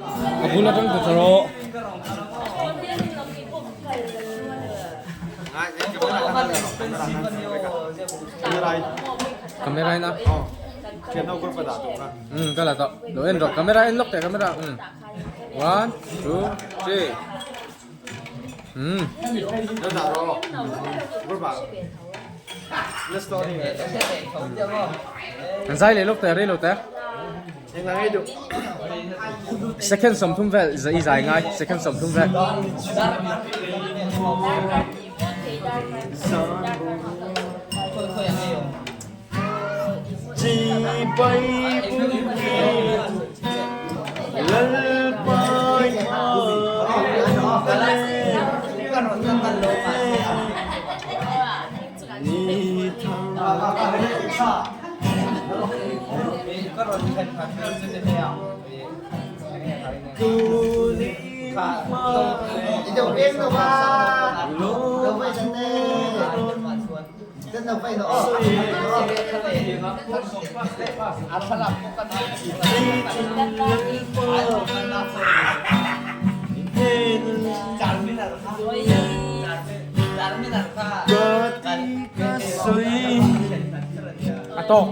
A bul atang ta ta rawh. Camera in a. Um ka la tawh. Lo en rawh camera en lawk teh camera um. One, two, three. Um. Kan zai leh lawk teh rei lo teh. Second 30 vel i zai ngai second 30 vel.